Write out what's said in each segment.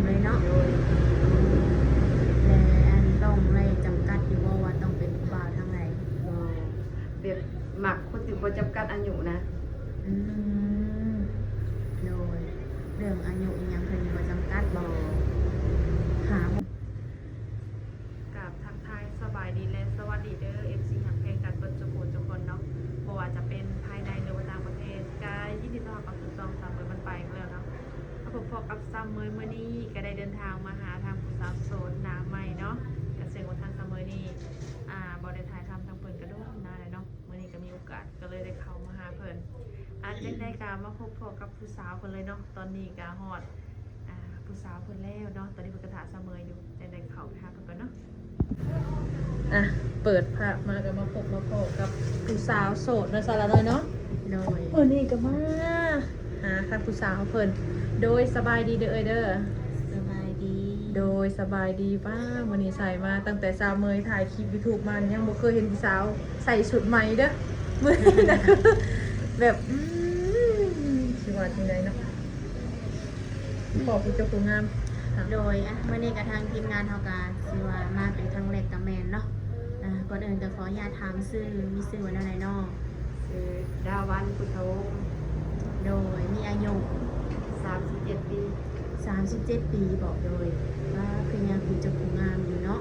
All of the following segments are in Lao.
ເລີຍເນາະ. ໂດຍ. ແລະ ອັນຕ້ອງໄດ້ຈຳກັດຢູ່ບໍ່ວ່າຕ້ອງເປັນຜູ້ບ່າວທາງໃດ? ບໍ່ ແບບມັກຄົນທີ່ບໍ່ຈຳກັດອາຍຸນະ. ອືມ ໂດຍ. ເລື່ອງອາຍຸອີ່ຫຍັງເພິ່ນບໍ່ຈຳກັດບໍ່? ບໍ່. ຫາ ກາບທັກທາຍສະບາຍດີ ແລະ ສະຫວັດດີເດີ ເອັຟຊີ ຮັກແພງກັນເບິດທຸກຜູ້ທຸກຄົນເນາະ, ບໍ່ວ່າຈະເປັນພາຍໃນ ຫຼືວ່າຕ່າງປະເທດ ກະຍິນດີຕ້ອນຮັບເຂົ້າສູ່ຊ່ອງສາວເມີຍບ້ານປາຍອີກແລ້ວເນາະ. ມາພົບພໍ້ກັບສາວເມີຍມື້ນີ້ ກະໄດ້ເດີນທາງມາຫາທາງຜູ້ສາວໂສດໜ້າໃໝ່ເນາະ, ກະເຊິ່ງວ່າທາງສາວເມີຍນີ້ ອ່າ ບໍ່ໄດ້ຖ່າຍທຳທາງເພິ່ນກະດົນນານແລ້ວເນາະ. ມື້ນີ້ກະມີໂອກາດ ກະເລີຍໄດ້ເຂົ້າມາຫາເພິ່ນ. ອ່າ ຈັ່ງໃດກະມາພົບພໍ້ກັບຜູ້ສາວເພິ່ນເລີຍເນາະ. ຕອນນີ້ກະຮອດ ອ່າ ຜູ້ສາວເພິ່ນແລ້ວເນາະ, ຕອນນີ້ເພິ່ນກະຖ້າສາວເມີຍຢູ່. ຈັ່ງໃດເຂົ້າໄປຫາເພິ່ນກ່ອນເນາະ. ອ່ະ ເປີດພາບມາກະມາພົບມາພໍ້ກັບຜູ້ສາວໂສດເນາະ ສາວລານ້ອຍເນາະ. ໂດຍ. ມື້ນີ້ກະມາຫາທາງຜູ້ສາວເພິ່ນ. ໂດຍ ສະບາຍດີເດີເອື້ອຍເດີ. ສະບາຍດີ. ໂດຍ ສະບາຍດີ. ປ້າ ມື້ນີ້ໃສ່ມາຕັ້ງແຕ່ສາວເມີຍຖ່າຍຄລິບຢູທູບມາ ຍັງບໍ່ເຄີຍເຫັນຜູ້ສາວໃສ່ຊຸດໃໝ່ເດີ. ມື້ນີ້ນະ ແບບ ອືມ ຊິວ່າຈັ່ງໃດເນາະ. ຂໍຜູ້ເຈົ້າຜູ້ງາມ. ໂດຍ ອ່ະ ມື້ນີ້ກະທາງທີມງານເຮົາກະຊິວ່າມາເປັນຄັ້ງແລກກະແມ່ນເນາະ. ອ່າ ກ່ອນອື່ນກະຂໍອະນຸຍາດຖາມຊື່ ມີຊື່ວ່າແນວໃດເນາະ? ຊື່ດາວັນ ພຸດທະວົງ. ໂດຍ ມີອາຍຸ? ສາມສິບເຈັດປີ. ສາມສິບເຈັດປີບໍ? ໂດຍ. ວ້າ ຄືຍັງເປັນເຈົ້າຜູ້ງາມຢູ່ເນາະ.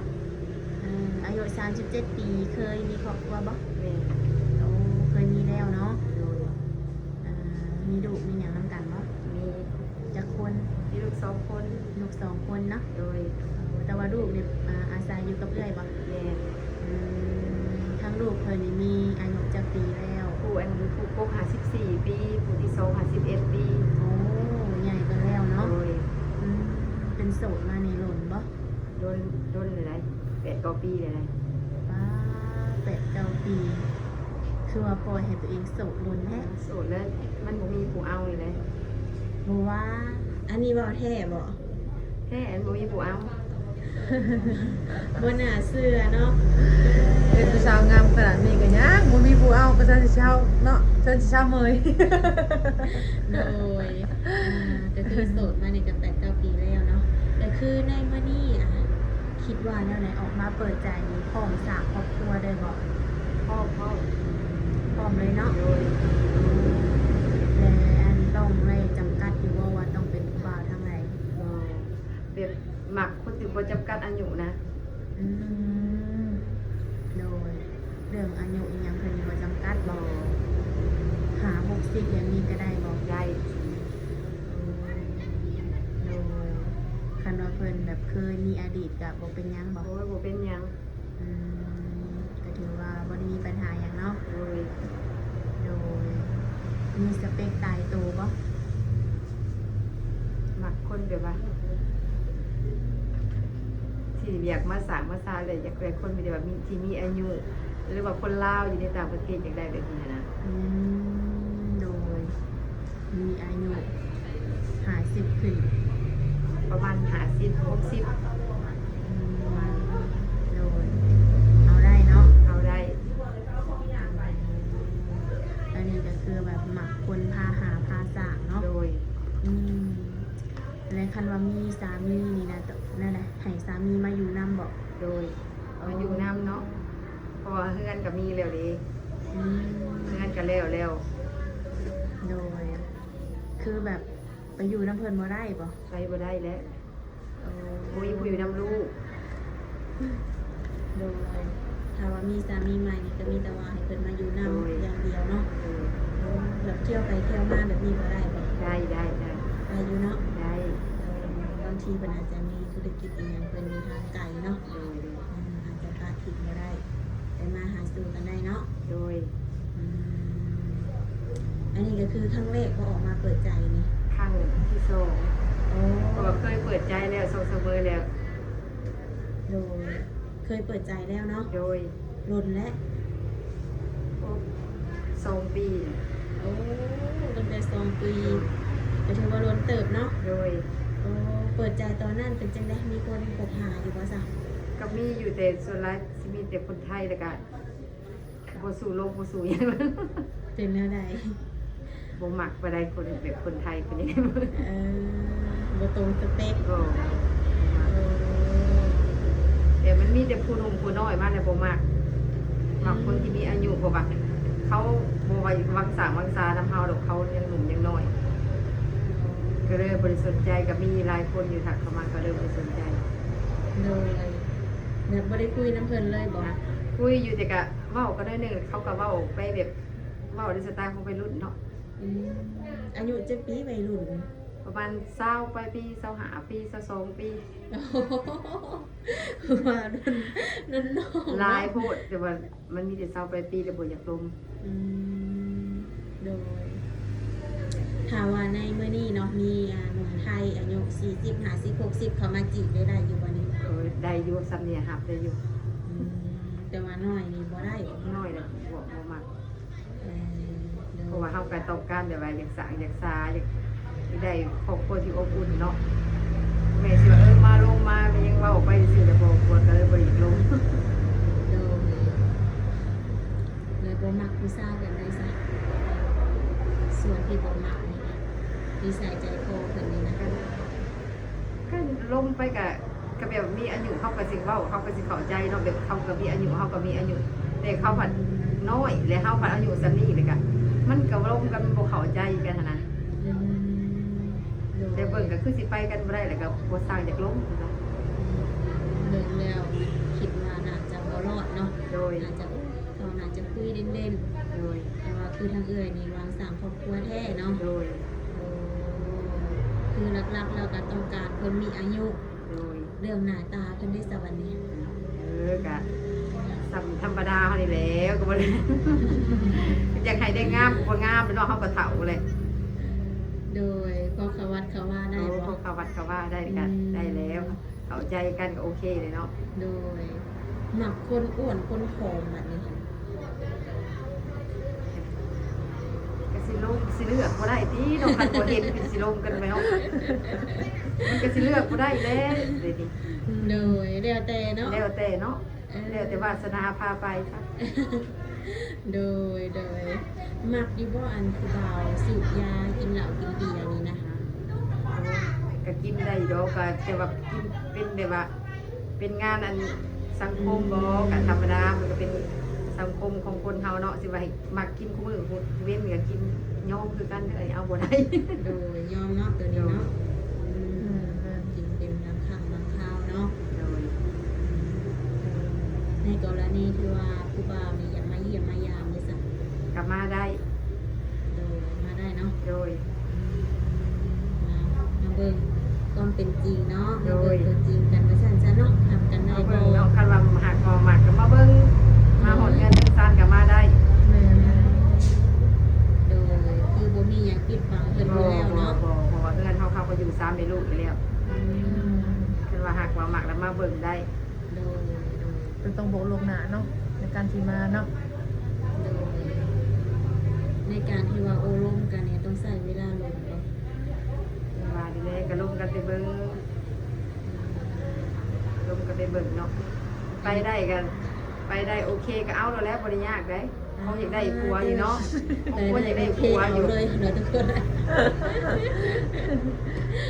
ເອີ ອາຍຸສາມສິບເຈັດປີ ເຄີຍມີຄອບຄົວບໍ່? ແມ່ນ. ໂອ້ ເຄີຍມີແລ້ວເນາະ. ໂດຍ. ອ່າ ມີລູກມີຫຍັງນຳກັນບໍ່? ມີ. ຈັກຄົນ? ມີລູກສອງຄົນ. ລູກສອງຄົນເນາະ. ໂດຍ. ແຕ່ວ່າລູກນີ້ ອ່າ ອາໄສຢູ່ກັບເອື້ອຍບໍ່? ແມ່ນ. ອືມ ທາງລູກເພິ່ນນີ້ມີອາຍຸຈັກປີແລ້ວ? ຜູ້ອັນ ຜູ້ກົກຫ້າສິບສີ່ປີ ຜູ້ທີສອງຫ້າສິບເອັດປີ. ໂອ້ ໃຫຍ່ກັນແລ້ວເນາະ. ໂດຍ. ອືມ ເປັນໂສດມານີ້ດົນບໍ່? ດົນ ດົນແລ້ວໃດ໋ ແປດເກົ້າປີແລ້ວໃດ໋. ປ້າ ແປດເກົ້າປີ ຄືວ່າປ່ອຍໃຫ້ຕົວເອງໂສດດົນແທ້. ໂສດແລ້ວ ມັນບໍ່ມີຜູ້ເອົານີ້ແຫຼະ. ບໍ່ວ່າ ອັນນີ້ເວົ້າແທ້ບໍ່? ແທ້ ອັນບໍ່ມີຜູ້ເອົາ. ບໍ່ໜ້າເຊື່ອເນາະ. ເປັນຜູ້ສາວງາມຂະໜາດນີ້ກະຍັງບໍ່ມີຜູ້ເອົາ ກະຊັ້ນຊິເຊົາເນາະ ຊັ້ນຊິເຊົາເມີຍ. ໂດຍ. ອ່າ ກະຄືໂສດມານີ້ກະແປດເກົ້າປີແລ້ວເນາະ. ແຕ່ຄືໃນມື້ນີ້ ອ່າ ຄິດວ່າແນວໃດ ອອກມາເປີດໃຈນີ້ ພ້ອມສ້າງຄອບຄົວເລີຍບໍ່? ພ້ອມ ພ້ອມ ພ້ອມເລີຍເນາະ. ໂດຍ. ແລະ ອັນຕ້ອງໄດ້ຈຳກັດຢູ່ບໍ່ວ່າຕ້ອງເປັນຜູ້ບ່າວທາງໃດ? ບໍ່ ແບບມັກຄົນທີ່ບໍ່ຈຳກັດອາຍຸນະ. ອືມ ໂດຍ. ເລື່ອງອາຍຸອີ່ຫຍັງເພິ່ນບໍ່ຈຳກັດບໍ່? ບໍ່. ຫ້າຫົກສິບແບບນີ້ກະໄດ້ບໍ່? ໄດ້. ໂດຍ. ຄັນວ່າເພິ່ນແບບເຄີຍມີອະດີດກະບໍ່ເປັນຫຍັງບໍ່? ໂອ້ຍ ບໍ່ເປັນຫຍັງ. ອືມ ກະຖືວ່າບໍ່ໄດ້ມີບັນຫາຫຍັງເນາະ. ໂດຍ. ໂດຍ. ມີສະເປັກຕາຍໂຕບໍ່? ມັກຄົນແບບວ່າ ທີ່ຢາກມາສ້າງມາສາແລ້ວ ຢາກໄດ້ຄົນທີ່ແບບວ່າມີ ທີ່ມີອາຍຸ ຫຼືວ່າຄົນລາວຢູ່ໃນຕ່າງປະເທດ ຢາກໄດ້ແບບນີ້ຫັ້ນນະ. ອືມ ໂດຍ. ມີອາຍຸຫ້າສິບຂຶ້ນ ປະມານຫ້າສິບ ຫົກສິບ. ອືມ ໂດຍ. ເອົາໄດ້ເນາະ? ເອົາໄດ້. ອັນນີ້ກະຄືແບບມັກຄົນພາຫາພາສ້າງເນາະ? ໂດຍ. ອືມ ແລະ ຄັນວ່າມີສາມີນີ້ນະ ແນວໃດ ໃຫ້ສາມີມາຢູ່ນຳບໍ່? ໂດຍ. ມາຢູ່ນຳເນາະ. ເພາະວ່າເຮືອນກະມີແລ້ວເດ້. ອືມ ເຮືອນກະແລ້ວແລ້ວ. ໂດຍ. ຄືແບບໄປຢູ່ນຳເພິ່ນບໍ່ໄດ້ບໍ່? ໄປບໍ່ໄດ້ແຫຼະ. ໂອ້ ບໍ່ມີຜູ້ຢູ່ນຳລູກ. ໂດຍ. ຖ້າວ່າມີສາມີໃໝ່ນີ້ກະມີແຕ່ວ່າໃຫ້ເພິ່ນມາຢູ່ນຳ ໂດຍ ຢ່າງດຽວເນາະ. ໂດຍ. ແບບທ່ຽວໄປທ່ຽວມາແບບນີ້ບໍ່ໄດ້ບໍ່? ໄດ້ ໄດ້ ໄດ້. ໄດ້ຢູ່ເນາະ? ໄດ້. ເອີ ບາງທີເພິ່ນອາດຈະມີທຸລະກິດອີ່ຫຍັງເພິ່ນຢູ່ທາງໄກເນາະ. ໂດຍ ໂດຍ. ອືມ ອາດຈະປະຖິ້ມບໍ່ໄດ້ ແຕ່ມາຫາສູ່ກັນໄດ້ເນາະ. ໂດຍ. ອືມ ອັນນີ້ກະຄືຄັ້ງແລກບໍ່ ອອກມາເປີດໃຈນີ້? ຄັ້ງທີສອງ. ໂອ້ ເພາະວ່າເຄີຍເປີດໃຈແລ້ວ ສອງສາມເມີຍແລ້ວ. ໂດຍ. ເຄີຍເປີດໃຈແລ້ວເນາະ? ໂດຍ. ດົນແລ້ວ? ໂອ້ ສອງປີ. ໂອ້ ຕັ້ງແຕ່ສອງປີ. ໂດຍ. ກະຖືວ່າດົນເຕີບເນາະ? ໂດຍ. ໂອ້ ເປີດໃຈຕອນນັ້ນເປັນຈັ່ງໃດ? ມີຄົນຄົບຫາຢູ່ບໍ່ຊະ? ກະມີຢູ່ ແຕ່ສ່ວນຫຼາຍຊິມີແຕ່ຄົນໄທ ແລ້ວກະ ບໍ່ສູ້ໂລກ ບໍ່ສູ້ຫຍັງ. ເປັນແນວໃດ? ບໍ່ມັກປານໃດ ຄົນແບບຄົນໄທເປັນຈັ່ງໃດ. ເອີ ບໍ່ຕົງສະເປັກ. ບໍ່. ມີແຕ່ຜູ້ໜຸ່ມຜູ້ນ້ອຍມາແລ້ວບໍ່ມັກ ມັກຄົນທີ່ມີອາຍຸ ເພາະວ່າເຂົາບໍ່ໄວ້ວາງສາວາງສານຳເຮົາດອກ ເຂົາຍັງໜຸ່ມຍັງນ້ອຍ ກໍເລີຍບໍ່ໄດ້ສົນໃຈ ກໍມີຫຼາຍຄົນຢູ່ທັກເຂົ້າມາ ກໍເລີຍບໍ່ໄດ້ສົນໃຈ. ໂດຍ ແບບບໍ່ໄດ້ຄຸຍນຳເພິ່ນເລີຍບໍ່? ຄຸຍຢູ່ ແຕ່ກະເວົ້າກັນໜ້ອຍໜຶ່ງ ເຂົາກໍເວົ້າໄປແບບ ເວົ້າໃນສະໄຕຂອງໄວລຸ້ນເນາະ. ອືມ ອາຍຸຈັກປີໄວລຸ້ນ? ປະມານຊາວປາຍປີ ຊາວຫ້າປີ ຊາວສອງປີ. ວ່າລຸ້ນ ລຸ້ນນ້ອງເນາະ ຫຼາຍໂພດ ແຕ່ວ່າມັນມີແຕ່ຊາວປາຍປີ ແລ້ວບໍ່ຢາກລົມ. ອືມ ໂດຍ ຖ້າວ່າໃນມື້ນີ້ເນາະ ມີ ອາ ໜຸ່ມໄທອາຍຸສີ່ສິບ ຫ້າສິບ ຫົກສິບ ເຂົ້າມາຈີບໄດ້ ໄດ້ຢູ່ບໍ່ນີ້? ໂອ້ຍ ໄດ້ຢູ່ ສ່ຳນີ້ຮັບໄດ້ຢູ່. ອືມ ແຕ່ວ່ານ້ອຍນີ້ບໍ່ໄດ້ ນ້ອຍແລ້ວບໍ່ ບໍ່ມັກ. ເອີ ໂດຍ ເພາະວ່າເຮົາກໍຕ້ອງການແບບວ່າຢາກສ້າງຢາກສາ ຢາກ ຢາກໄດ້ຄອບຄົວທີ່ອົບອຸ່ນເນາະ. ແມ່ຊິວ່າ ເອີ ມາລົມມາ ແມ່ຍັງເວົ້າໄປຊື່ໆ ແລ້ວບໍ່ ບໍ່ ກໍເລີຍບໍ່ຢາກລົມ. ໂດຍ ແລ້ວບໍ່ມັກຜູ້ຊາຍແບບໃດຊະ? ສ່ວນທີ່ບໍ່ມັກນີ້ ນິໄສໃຈຄໍເພິ່ນນີ້ນະ? ກໍລົມໄປກະ ກໍແບບມີອາຍຸເຮົາກໍຊິເວົ້າ ເຮົາກໍຊິເຂົ້າໃຈເນາະ ແບບເຂົາກໍມີອາຍຸ ເຮົາກໍມີອາຍຸ ແຕ່ເຂົາພັດນ້ອຍ ແລະເຮົາພັດອາຍຸສ່ຳນີ້ ແລ້ວກະມັນກໍລົມກັນບໍ່ເຂົ້າໃຈກັນຫັ້ນນະ. ອືມ ໂດຍ ແຕ່ເບິ່ງກໍຄືຊິໄປກັນບໍ່ໄດ້ ແລ້ວກໍບໍ່ຊ່າງຢາກລົມ. ອືມ ເບິ່ງແລ້ວຄິດວ່າໜ້າຈະບໍ່ລອດເນາະ. ໂດຍ ໜ້າຈະ ເຂົາໜ້າຈະຄຸຍເລ່ນໆ. ໂດຍ ແຕ່ວ່າຄືທາງເອື້ອຍນີ້ວາງສ້າງຄອບຄົວແທ້ເນາະ. ໂດຍ ໂອ້ ຄືຫຼັກໆແລ້ວກໍຕ້ອງການຄົນມີອາຍຸ. ໂດຍ ເລື່ອງໜ້າຕາເພິ່ນເດຊະບັດນີ້? ເອີ ກະສ່ຳທຳມະດາເຮົານີ້ແຫຼະ ກໍບໍ່ໄດ້ ຢາກໃຫ້ໄດ້ງາມກໍບໍ່ງາມເນາະ ເຮົາກໍເຖົ້າແລ້ວ. ໂດຍ ພໍເຂົ້າວັດເຂົ້າວາໄດ້ບໍ່? ໂອ້ ພໍເຂົ້າວັດເຂົ້າວາໄດ້ກໍ ອືມ ໄດ້ແລ້ວ. ເຂົ້າໃຈກັນກໍໂອເຄເລີຍເນາະ. ໂດຍ ມັກຄົນອ້ວນຄົນຜອມບັດນີ້ ກໍຊິລົງ ຊິເລືອກບໍ່ໄດ້ຕິເນາະ ຄັນບໍ່ເຫັນກໍຊິລົງກັນໄປເນາະ ມັນກໍຊິເລືອກບໍ່ໄດ້ແລ້ວເດນີ້. ໂດຍ ແລ້ວແຕ່ເນາະ ແລ້ວແຕ່ເນາະ. ເອີ ແລ້ວແຕ່ວາສະໜາພາໄປຊະ. ໂດຍ ໂດຍ ມັກຢູ່ບໍ່ ອັນຜູ້ບ່າວສູບຢາ ກິນເຫຼົ້າກິນເບຍນີ້ນະ? ໂອ້ຍ ກໍກິນໄດ້ຢູ່ດອກ ກໍແຕ່ວ່າກິນເປັນແບບວ່າ ເປັນງານອັນສັງຄົມບໍ ອືມ ກໍທຳມະດາ ມັນກໍເປັນສັງຄົມຂອງຄົນເຮົາເນາະ ຊິວ່າໃຫ້ມັກກິນຄູ່ມື້ຄູ່ເວັນກໍກິນ ຍອມຄືກັນ ເອີຍ ເອົາບໍ່ໄດ້. ໂດຍ ຍອມເນາະ ໂຕນີ້ເນາະ. ໂດຍ ອືມ ອືມ ກິນເປັນບາງຄັ້ງບາງຄາວເນາະ. ໂດຍ ໃນກໍລະນີທີ່ວ່າຜູ້ບ່າວນີ້ຢາກມາຢ້ຽມມາຢາມເດຊະ? ກໍມາໄດ້. ໂດຍ ມາໄດ້ເນາະ. ໂດຍ ອືມ ມາ ມາເບິ່ງຄວາມເປັນຈິງເນາະ. ໂດຍ ມາເບິ່ງຕົວຈິງກັນວ່າຊັ້ນຊະເນາະ ຮັບກັນໄດ້ບໍ່? ມາເບິ່ງເນາະ ຄັນວ່າຮັກບໍ່ມັກກໍມາເບິ່ງ ມາຮອດເຮືອນເຮືອນຊານກໍມາໄດ້. ແມ່ນ ໂດຍ ຄືບໍ່ມີຫຍັງປິດບັງເພິ່ນຢູ່ແລ້ວເນາະ. ບໍ່ ບໍ່ ເພາະວ່າເຮືອນເຮົາ ເຮົາກໍຢູ່ສາມແມ່ລູກຢູ່ແລ້ວ. ອືມ ຄັນວ່າຮັກວ່າມັກແລ້ວມາເບິ່ງໄດ້. ໂດຍ ໂດຍ ເພິ່ນຕ້ອງບອກລ່ວງໜ້າເນາະ ໃນການທີ່ມາເນາະ. ໂດຍ ໃນການທີ່ວ່າໂອ້ລົມກັນນີ້ຕ້ອງໃຊ້ເວລາດົນບໍ່? ວ່າດີແລ້ວກໍລົມກັນໄປເບິ່ງ ລົມກັນໄປເບິ່ງເນາະ ໄປໄດ້ກໍໄປໄດ້ ໂອເຄກໍເອົາໂລດແຫຼະ ບໍ່ໄດ້ຍາກໃດ. ເຮົາຢາກໄດ້ຜົວຢູ່ເນາະ ເຮົາຄວນຢາກໄດ້ຜົວຢູ່ເລີຍເນາະທຸກຄົນ.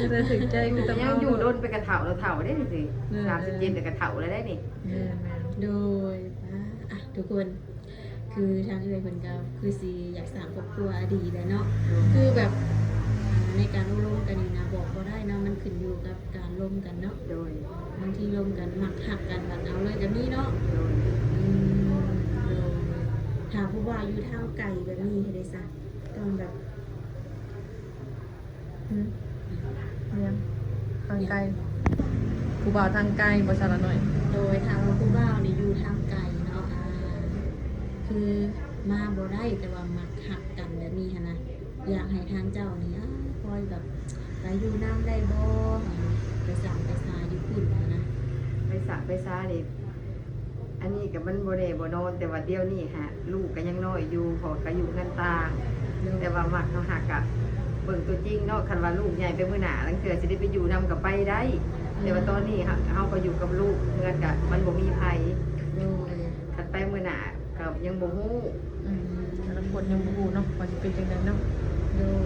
ແຕ່ຖືກໃຈຄືຕ້ອງເອົາ ຍັງຢູ່ດົນໄປກະເຖົ້າແລ້ວ ເຖົ້າເດ້ນີ້ ເອີ ສາມສິບເຈັດແລ້ວກະເຖົ້າແລ້ວເດ້ນີ້. ແມ່ນໆ ໂດຍ ອ່າ ທຸກຄົນ ຄືທາງເອື້ອຍເພິ່ນກໍຄືຊິຢາກສ້າງຄອບຄົວດີແຫຼະເນາະ. ໂດຍ ຄືແບບ ອ່າ ໃນການໂອ້ລົມກັນນີ້ນະ ບອກບໍ່ໄດ້ເນາະ ມັນຂຶ້ນຢູ່ກັບ ການລົມກັນເນາະ. ໂດຍ ບາງທີລົມກັນມັກຮັກກັນບັດເອົາເລີຍກໍມີເນາະ. ໂດຍ ອືມ ໂດຍ ຖ້າຜູ້ບ່າວຢູ່ທາງໄກແບບນີ້ເຮັດໃດຊະ? ຕ້ອງແບບ ຫື ຫຍັງ ທາງໄກ ຜູ້ບ່າວທາງໄກບໍ່ຊະລະນ້ອຍ? ໂດຍ ຖ້າວ່າຜູ້ບ່າວນີ້ຢູ່ທາງໄກເນາະ ອ່າ ຄືມາບໍ່ໄດ້ ແຕ່ວ່າມັກຮັກກັນແບບນີ້ຫັ້ນນະ ຢາກໃຫ້ທາງເຈົ້ານີ້ ອາ ຄອຍແບບໄປຢູ່ນຳໄດ້ບໍ່? ໄປສາໄປສາຢູ່ພຸ້ນຫັ້ນນະ ໄປສາໄປສານີ້ ອັນນີ້ກໍມັນບໍ່ແນ່ບໍ່ນອນ ແຕ່ວ່າດຽວນີ້ຫາ ລູກກໍຍັງນ້ອຍຢູ່ ເພາະກໍຢູ່ເຮືອນຕ່າງ. ໂດຍ ແຕ່ວ່າມັກເນາະ ຫາກະເບິ່ງຕົວຈິງເນາະ ຄັນວ່າລູກໃຫຍ່ໄປມື້ໜ້າ ລາງເທື່ອຊິໄດ້ໄປຢູ່ນຳກໍໄປໄດ້. ອືມ ແຕ່ວ່າຕອນນີ້ເຮົາ ເຮົາກໍຢູ່ກັບລູກ ເຮືອນກໍມັນບໍ່ມີໃຜ. ໂດຍ ຄັນໄປມື້ໜ້າ ກໍຍັງບໍ່ຮູ້. ອືມ ແຕ່ລະຄົນຍັງບໍ່ຮູ້ເນາະ ວ່າຊິເປັນຈັ່ງໃດເນາະ. ໂດຍ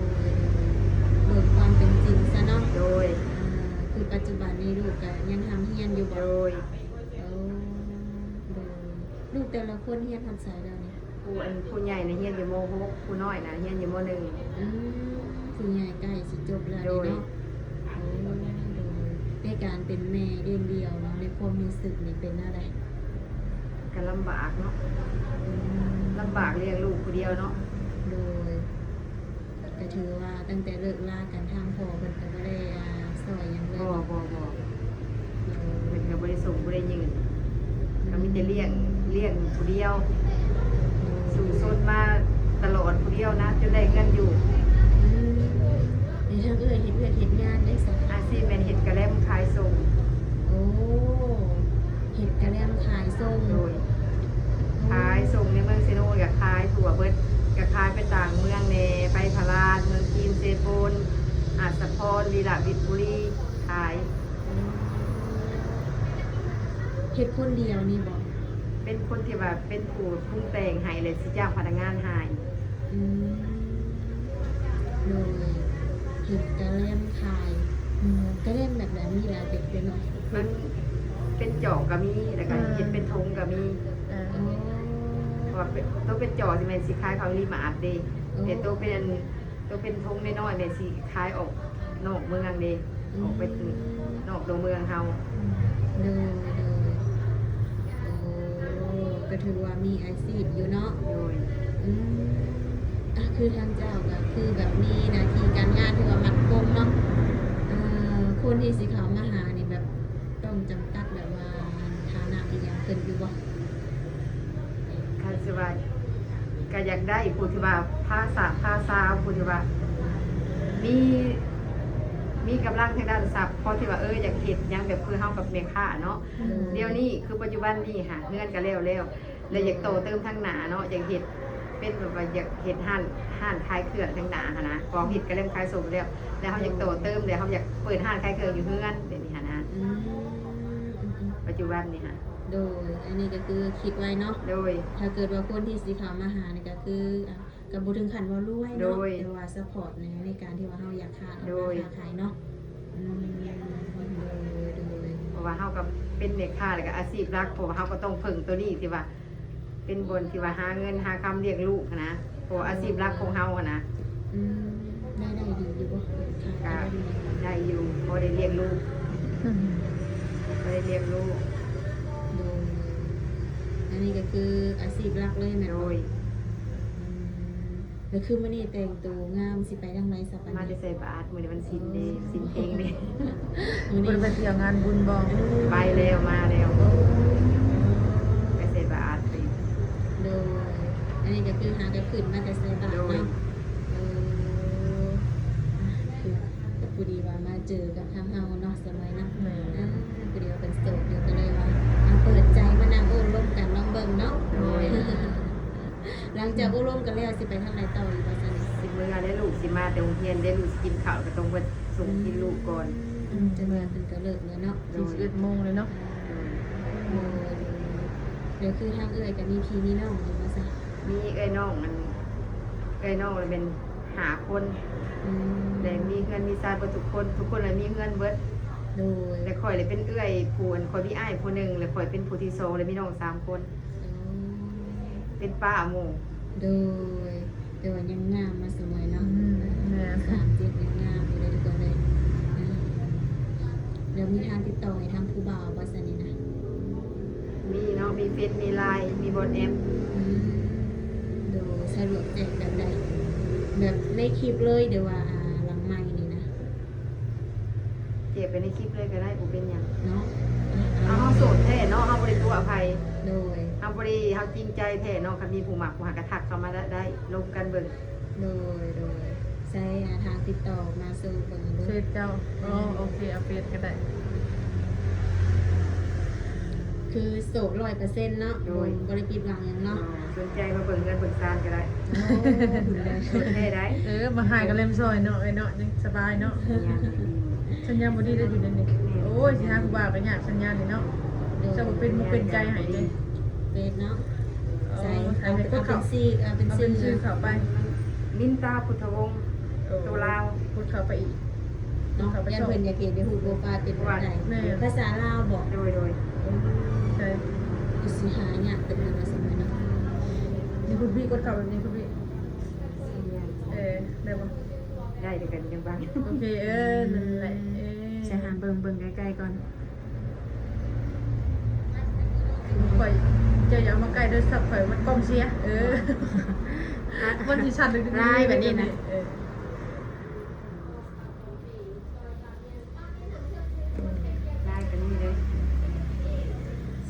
ເບິ່ງຄວາມເປັນຈິງຊະເນາະ. ໂດຍ ອ່າ ຄືປັດຈຸບັນນີ້ລູກກໍຍັງຮ່ຳຮຽນຢູ່ບໍ່? ໂດຍ ໂອ້ ລູກແຕ່ລະຄົນຮຽນຮອດໃສແລ້ວນີ້? ຜູ້ ອັນ ຜູ້ໃຫຍ່ນະຮຽນຢູ່ ມໍຫົກ ຜູ້ນ້ອຍນະຮຽນຢູ່ ມໍໜຶ່ງ. ອືມ ຜູ້ໃຫຍ່ໃກ້ຊິຈົບແລ້ວ ໂດຍ ເນາະ. ໂອ້ ໂດຍ ໃນການເປັນແມ່ລ້ຽງດ່ຽວເນາະ ໃນຄວາມຮູ້ສຶກນີ້ເປັນແນວໃດ? ກໍລຳບາກເນາະ. ອືມ ລຳບາກລ້ຽງລູກຜູ້ດຽວເນາະ. ໂດຍ ກໍຖືວ່າຕັ້ງແຕ່ເລີກລາກັນ ທາງພໍ່ເພິ່ນກໍບໍ່ໄດ້ ອ່າ ຊ່ອຍຫຍັງເລີຍ. ບໍ່ ບໍ່ ບໍ່ ເພິ່ນກໍບໍ່ໄດ້ສົ່ງບໍ່ໄດ້ຍື່ນ ກໍມີແຕ່ລ້ຽງ ລ້ຽງຜູ້ດຽວ. ໂອ້ ສູ້ຊົນມາຕະຫຼອດຜູ້ດຽວນະ ຈົນໄດ້ເຮືອນຢູ່. ອືມ ແລ້ວທາງເອື້ອຍເຮັດວຽກເຮັດງານໄດ້ຊະ? ອາຊີບແມ່ນເຮັດກະແລັມຂາຍສົ່ງ. ໂອ້ ເຮັດກະແລັມຂາຍສົ່ງ. ໂດຍ ຂາຍສົ່ງໃນເມືອງເຊໂນ ກໍຂາຍທົ່ວເບິດ ກໍຂາຍໄປຕ່າງເມືອງແດ່ ໄປພະລານ ເມືອງຈີນ ເຊໂປນ ອາດສະພອນ ວິລະ ວິດບຸລີ ຂາຍ. ເຮັດຄົນດຽວນີ້ບໍ? ເປັນຄົນທີ່ວ່າເປັນຜູ້ປຸງແຕ່ງໃຫ້ ແລະ ຊິຈ້າງພະນັກງານໃຫ້. ອືມ ໂດຍ ເຮັດກະແລັມຂາຍ. ອືມ ກະແລັມແບບໃດ ມີຫຼາຍແບບເດ້ເນາະ? ມັນເປັນຈອກກໍມີ ແລ້ວກໍເຮັດເປັນຖົງກໍມີ. ເອີ ອໍ ເພາະວ່າເປັນ ໂຕເປັນຈອກຊິແມ່ນຊິຂາຍເຂົ້າລີມາດເດ້. ໂອ້ ແຕ່ໂຕເປັນ ໂຕເປັນຖົງນ້ອຍໆ ແມ່ນຊິຂາຍອອກນອກເມືອງເດ້. ອືມ ອອກໄປນອກຕົວເມືອງເຮົາ. ໂດຍ ໂດຍ ໂອ້ ກໍຖືວ່າມີອາຊີບຢູ່ເນາະ. ໂດຍ ອືມ ອ່ະ ຄືທາງເຈົ້າກໍຄືແບບມີໜ້າທີ່ການງານທີ່ວ່າໝັ້ນຄົງເນາະ. ເອີ ຄົນທີ່ຊິເຂົ້າມາຫານີ້ແບບຕ້ອງຈຳກັດແບບວ່າຖານະອີ່ຫຍັງເພິ່ນຢູ່ບໍ່? ຄັນຊິວ່າ ກໍຢາກໄດ້ຜູ້ທີ່ວ່າພາສາ ພາສາ ຜູ້ທີ່ວ່າມີ ມີກຳລັງທາງດ້ານຊັບ ພໍທີ່ວ່າ ເອີ ຢາກເຮັດຫຍັງແບບຄືເຮົາກັບແມ່ຄ້າເນາະ. ອືມ ດຽວນີ້ຄືປັດຈຸບັນນີ້ຫາ ເຮືອນກໍແລ້ວແລ້ວ ແລ້ວຢາກຕໍ່ເຕີມທາງໜ້າເນາະ ຢາກເຮັດເປັນແບບວ່າຢາກເຮັດຮ້ານ ຮ້ານຂາຍເຄື່ອງທາງໜ້າຫັ້ນນະ. ເພາະເຮົາເຮັດກະແລັມຂາຍສົ່ງແລ້ວ ແລ້ວເຮົາຢາກຕໍ່ເຕີມ ແລ້ວເຮົາຢາກເປີດຮ້ານຂາຍເຄື່ອງຢູ່ເຮືອນແບບນີ້ຫັ້ນນະ. ອືມ ອືມໆ ປັດຈຸບັນນີ້ຫາ ໂດຍ ອັນນີ້ກໍຄືຄິດໄວ້ເນາະ. ໂດຍ ຖ້າເກີດວ່າຄົນທີ່ຊິເຂົ້າມາຫານີ້ກໍຄື ອ່າ ກໍບໍ່ເຖິງຂັ້ນວ່າລວຍເນາະ. ໂດຍ ແຕ່ວ່າຊັບພອດໃນ ໃນການທີ່ວ່າເຮົາຢາກຄ້າ ໂດຍ ມາຄ້າຂາຍເນາະ. ອືມ ໂດຍ ໂດຍ ເພາະວ່າເຮົາກໍເປັນແມ່ຄ້າ ແລ້ວກໍອາຊີບຫຼັກ ເພາະວ່າເຮົາກໍຕ້ອງເພິ່ງໂຕນີ້ທີ່ວ່າເປັນບ່ອນທີ່ວ່າຫາເງິນຫາຄຳລ້ຽງລູກຫັ້ນນະ ເພາະວ່າອາຊີບຫຼັກຂອງເຮົາຫັ້ນນະ. ອືມ ລາຍໄດ້ດີຢູ່ບໍ່? ກໍໄດ້ຢູ່ ພໍໄດ້ລ້ຽງລູກ. ອືມ ພໍໄດ້ລ້ຽງລູກ. ໂດຍ ອັນນີ້ກໍຄືອາຊີບຫຼັກເລີຍແມ່ນບໍ່? ໂດຍ ອືມ ແລ້ວຄືມື້ນີ້ແຕ່ງໂຕງາມ ຊິໄປທາງໃດຊະປານນີ້? ມາແຕ່ໃສ່ບາດ ມື້ນີ້ວັນສິນເດ້ ສິນເພັງເດ້. ມື້ນີ້ບໍ່ໄດ້ໄປທ່ຽວງານບຸນບໍ່? ໄປແລ້ວ ມາແລ້ວ ໄປໃສ່ບາດເດ້. ໂດຍ ອັນນີ້ກໍຄືຫາກໍຂຶ້ນມາແຕ່ໃສ່ບາດເນາະ. ໂດຍ ເອີ ຄື ກໍພໍດີວ່າມາເຈີກັບທາງເຮົາເນາະ ສະໄໝເນາະ. ແມ່ນ ອ່າ ພໍດີວ່າເພິ່ນໂສດຢູ່ ກໍເລີຍວ່າ ອ່າ ເປີດໃຈມານັ່ງໂອ້ລົມກັນລອງເບິ່ງເນາະ. ໂດຍ ຫຼັງຈາກໂອ້ລົມກັນແລ້ວ ຊິໄປທາງໃດຕໍ່ອີກວ່າຊັ້ນ? ຊິເມືອແລ້ວ ລູກຊິມາແຕ່ໂຮງຮຽນເດ້ ລູກຊິກິນເຂົ້າ ກໍຕ້ອງໄປສົ່ງກິນລູກກ່ອນ. ອືມ ອືມ ຈັກໜ້ອຍເພິ່ນກໍເລີກແລ້ວເນາະ. ໂດຍ ສິບເອັດໂມງແລ້ວເນາະ. ໂດຍ ໂດຍ ໂດຍ ຄືທາງເອື້ອຍກໍມີພີ່ມີນ້ອງຢູ່ວ່າຊັ້ນ? ມີເອື້ອຍນ້ອງ ອັນ ເອື້ອຍນ້ອງລະແມ່ນຫ້າຄົນ. ອືມ ແລະມີເຮືອນມີຊານເບິດທຸກຄົນ ທຸກຄົນລະມີເຮືອນເບິດ. ໂດຍ ແລະຂ້ອຍລະເປັນເອື້ອຍຜູ້ ອັນ ຂ້ອຍມີອ້າຍຜູ້ໜຶ່ງ ແລະຂ້ອຍເປັນຜູ້ທີສອງ ລະມີນ້ອງສາມຄົນ. ອໍ ເປັນປ້າໝູ່. ໂດຍ ແຕ່ວ່າຍັງງາມມາສະເໝີເນາະ. ອືມ ແມ່ນ ສາມເຈັດຍັງງາມຢູ່ເລີຍທຸກຄົນເລີຍ. ອືມ ແລ້ວມີທາງຕິດຕໍ່ໃຫ້ທາງຜູ້ບ່າວບໍ່ຊັ້ນນີ້ນະ? ມີເນາະ ມີເຟສ ມີລາຍ ມີວອດແອັບ. ອືມ ໂດຍ ສະດວກແຈກແບບໃດ? ແບບໃນຄລິບເລີຍ ຫຼືວ່າ ອ່າ ຫຼັງໄມນີ້ນະ? ແຈກໄປໃນຄລິບເລີຍກໍໄດ້ ບໍ່ເປັນຫຍັງເນາະ. ເຮົາ ເຮົາໂສດແທ້ເນາະ ເຮົາບໍ່ໄດ້ຕົວະໃຜ. ໂດຍ ເຮົາບໍ່ໄດ້ ເຮົາຈິງໃຈແທ້ເນາະ. ຄັນມີຜູ້ມັກຜູ້ຮັກກໍທັກເຂົ້າມາໄດ້ ລົມກັນເບິ່ງ. ໂດຍ ໂດຍ ໃຊ້ ອ່າ ທາງຕິດຕໍ່ມາສູ່ເບິ່ງເດີ ເຟສເຈົ້າ. ອໍ ໂອເຄ ເອົາເຟສກໍໄດ້. ຄືໂສດຮ້ອຍເປີເຊັນເນາະ. ໂດຍ ບໍ່ ບໍ່ໄດ້ປິດບັງຫຍັງເນາະ. ໂດຍ ສົນໃຈມາເບິ່ງເຮືອນເບິ່ງຊານກໍໄດ້. ໂອ້ ໂສດແທ້ໃດ. ເອີ ມາຫາກະແລັມຊ່ອຍເນາະ ເອີຍເນາະ ຍັງສະບາຍເນາະ. ສັນຍານບໍ່ດີ ສັນຍານບໍ່ດີໄດ້ຢູ່ໃນນີ້. ໂອ້ຍ ຊິຫາຜູ້ບ່າວກໍຍາກ ສັນຍານນີ້ເນາະ. ໂດຍ ເຈົ້າບໍ່ເປັນ ບໍ່ເປັນໃຈໃຫ້ເດ້. ເຟສເນາະ. ເອີ ໃສ່ ໃສ່ ເອົາ ເອົາເປັນຊື່ ເອົາເປັນຊື່ ເອົາເປັນຊື່ເຂົ້າໄປ. ມິນຕາ ພຸດທະວົງ. ໂອ້ ໂຕລາວ ພຸດເຂົ້າໄປອີກເນາະ. ເຂົ້າໄປ ຢ້ານເພິ່ນຢາກເຫັນໄດ້ ຮູບໂປຣໄຟລ໌ເປັນແບບໃດ. ແມ່ນ ພາສາລາວບໍ? ໂດຍ ໂດຍ. ອືມ ໃຊ່ ອື ຊິຫາຍາກເປັນນັ້ນລະຊັ້ນເນາະ. ນີ້ຄຸນພີ່ກົດເຂົ້າແບບນີ້ ຄຸນພີ່ ເອີ ໄດ້ບໍ່? ໄດ້ ດຽວກັນຍັງບາງ. ໂອເຄ ເອີ ນັ້ນແຫຼະ ເອີ ໃສ່ຫາເບິ່ງ ເບິ່ງໃກ້ໆກ່ອນ. ຂ້ອຍ ເຈົ້າຢ່າເອົາມາໃກ້ເດີ ສັບຂ້ອຍມັນກ້ອງເສຍ. ເອີ ມັນຊິສັ່ນເລີຍ ລາຍແບບນີ້ນະ ເອີ. ອືມ ລາຍກໍມີເດ້.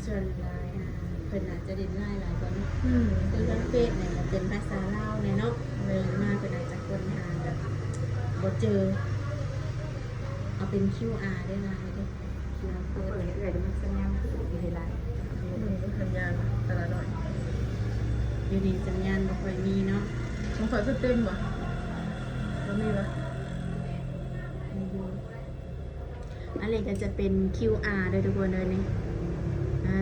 ສ່ວນຫຼາຍ ອ່າ ເພິ່ນອາດຈະຫຼິ້ນລາຍຫຼາຍກວ່າເນາະ. ອືມ ຄືທາງເຟສນີ້ມັນເປັນພາສາລາວແດ່ເນາະ. ແມ່ນ ມາເພິ່ນອາດຈະຄົ້ນຫາແບບບໍ່ເຈີ. ເອົາເປັນຄິວອາເດີ ລາຍເດີ. ເບິ່ງໃຫ້ເອື້ອຍ ມັນສັນຍານຄືຊິເຮັດໄດ້. ເບິ່ງດູສັນຍານແຕ່ລະໜ້ອຍ. ຢູ່ນີ້ສັນຍານບໍ່ຄ່ອຍມີເນາະ. ຂອງຂ້ອຍຄືເຕັມບໍ່? ບໍ່ມີວະ? ມີຢູ່. ອັນນີ້ກໍຈະເປັນຄິວອາເດີທຸກຄົນເດີນີ້. ອ່າ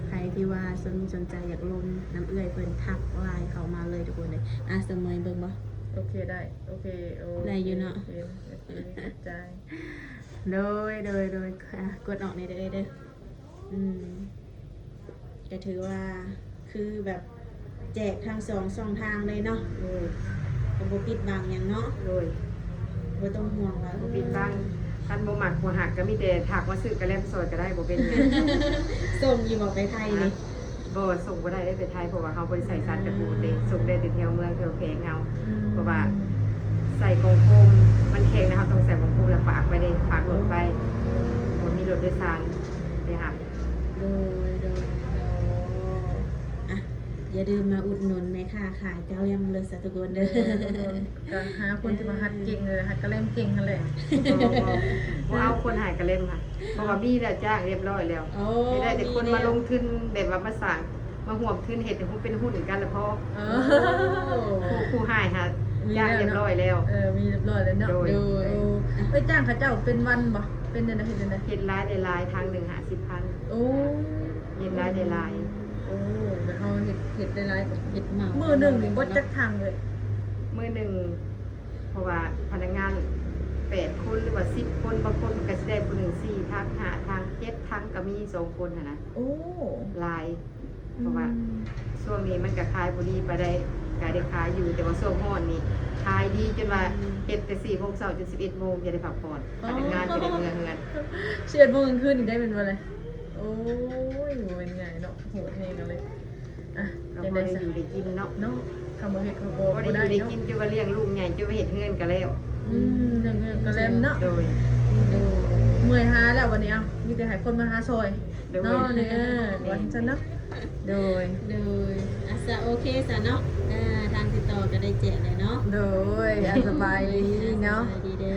ໃຜທີ່ວ່າສົນ ສົນໃຈຢາກລົມນຳເອື້ອຍເພິ່ນ ທັກລາຍເຂົ້າມາເລີຍທຸກຄົນເດີ. ອ່າ ສະເໝີຍເບິ່ງບໍ່? ໂອເຄ ໄດ້ ໂອເຄ ໂອເຄ ໄດ້ຢູ່ເນາະ. ໂອເຄ ໂອເຄ ຂອບໃຈ. ໂດຍ ໂດຍ ໂດຍ ອ່າ ກົດອອກນີ້ເດີເອື້ອຍເດີ. ອືມ ກໍຖືວ່າຄືແບບແຈກທັງສອງຊ່ອງທາງເລີຍເນາະ. ໂດຍ ກໍບໍ່ປິດບັງຫຍັງເນາະ. ໂດຍ ບໍ່ຕ້ອງຫ່ວງວ່າ ບໍ່ປິດບັງ. ເອີ ຄັນບໍ່ມັກບໍ່ຮັກກໍມີແຕ່ທັກມາຊື້ກະແລັມຊ່ອຍກໍໄດ້ ບໍ່ເປັນຫຍັງ. ສົ່ງຢູ່ບໍ່ໄປໄທນີ້? ບໍ່ ສົ່ງບໍ່ໄດ້ເດ້ໄປໄທ ເພາະວ່າເຮົາບໍ່ໄດ້ໃສ່ສານກັນບູດເດ້. ອືມ ສົ່ງໄດ້ແຕ່ແຖວເມືອງແຖວແຂວງເຮົາ. ອືມ ເພາະວ່າໃສ່ກ່ອງໂຟມ ມັນແຂງນະ ເຮົາຕ້ອງໃສ່ກ່ອງໂຟມແລ້ວຝາກໄປເດ້ ຝາກລົດໄປ. ອືມ ບໍ່ມີລົດໂດຍສານໄປຮັບ. ໂດຍ ໂດຍ ໂດຍ. ອ່ະ ຢ່າລືມມາອຸດໜູນແມ່ຄ້າຂາຍກະແລັມເລີຍສາທຸກຄົນເດີ. ໂດຍ ໂດຍ ກໍຫາຄົນທີ່ວ່າຫັດເກັ່ງເລີຍ ຫັດກະແລັມເກັ່ງຫັ້ນແຫຼະ. ບໍ່ ບໍ່ ບໍ່ເອົາຄົນຫາກະແລັມຫາ ເພາະວ່າມີແລ້ວຈ້າງຮຽບຮ້ອຍແລ້ວ. ໂອ້ ໄດ້ແຕ່ຄົນມາລົງທຶນແບບວ່າມາສ້າງ ມາຮ່ວມທຶນເຮັດໃຫ້ເປັນຫຸ້ນກັນລະພໍ. ເອີ ຜູ້ ຜູ້ຫາຫາຈ້າງຮຽບຮ້ອຍແລ້ວ. ເອີ ມີຮຽບຮ້ອຍແລ້ວເນາະ. ໂດຍ ໂດຍ ໂອ້ ໄປຈ້າງເຂົາເຈົ້າເປັນວັນບໍ່? ເປັນແນວໃດ ເຮັດແນວໃດ? ເຮັດລາຍໄດ້ຫຼາຍ ຖັງໜຶ່ງຫ້າສິບພັນ. ໂອ້ ເຮັດລາຍໄດ້ຫຼາຍ. ໂອ້ ແລ້ວເຮົາເຮັດ ເຮັດໄດ້ຫຼາຍ ເຮັດເໝົາ. ມື້ໜຶ່ງນີ້ເບິດຈັກຖັງເອີຍ? ມື້ໜຶ່ງ ເພາະວ່າພະນັກງານແປດຄົນ ຫຼືວ່າສິບຄົນ ບາງຄົນກໍຊິໄດ້ຜູ້ໜຶ່ງສີ່ຖັງ ຫ້າຖັງ ເຈັດຖັງກໍມີ ສອງຄົນຫັ້ນນະ. ໂອ້ ຫຼາຍ. ເພາະວ່າ ອືມ ຊ່ວງນີ້ມັນກໍຂາຍບໍ່ດີປານໃດ ກໍໄດ້ຂາຍຢູ່ ແຕ່ວ່າຊ່ວງຮ້ອນນີ້ຂາຍດີຈົນວ່າ ອືມ ເຮັດແຕ່ສີ່ໂມງເຊົ້າຈົນສິບເອັດໂມງ ຈະໄດ້ພັກຜ່ອນ. ອໍ ພະນັກງານຈະໄດ້ເມືອເຮືອນ. ສິບເອັດໂມງກາງຄືນນີ້ໄດ້ແມ່ນບໍ່ລະ? ໂອ້ຍ ບໍ່ແມ່ນງ່າຍເນາະ ໂຫດແຮງເລີຍ. ອ່ະ ກໍພໍໄດ້ຢູ່ໄດ້ກິນເນາະ ເນາະ. ຄັນບໍ່ເຮັດກໍບໍ່ ພໍໄດ້ຢູ່ໄດ້ກິນ ຈົນວ່າລ້ຽງລູກໃຫຍ່ ຈົນວ່າເຮັດເຮືອນກໍແລ້ວ. ອືມ ເຮັດເຮືອນກໍແລ້ວເນາະ. ໂດຍ ໂດຍ. ເມື່ອຍຫາແລ້ວບັດນີ້ ເອົາ ມີແຕ່ໃຫ້ຄົນມາຫາຊ່ອຍ. ໂດຍ ເນາະ ນີ້ ເອີ ວ່າຊັ້ນເນາະ. ໂດຍ ໂດຍ. ອ່ະ ສະ ໂອເຄສະເນາະ. ເອີ ທາງຕິດຕໍ່ກໍໄດ້ແຈກແລ້ວເນາະ. ໂດຍ ອ່ະ ສະບາຍດີເນາະ. ສະບາຍດີເດີ.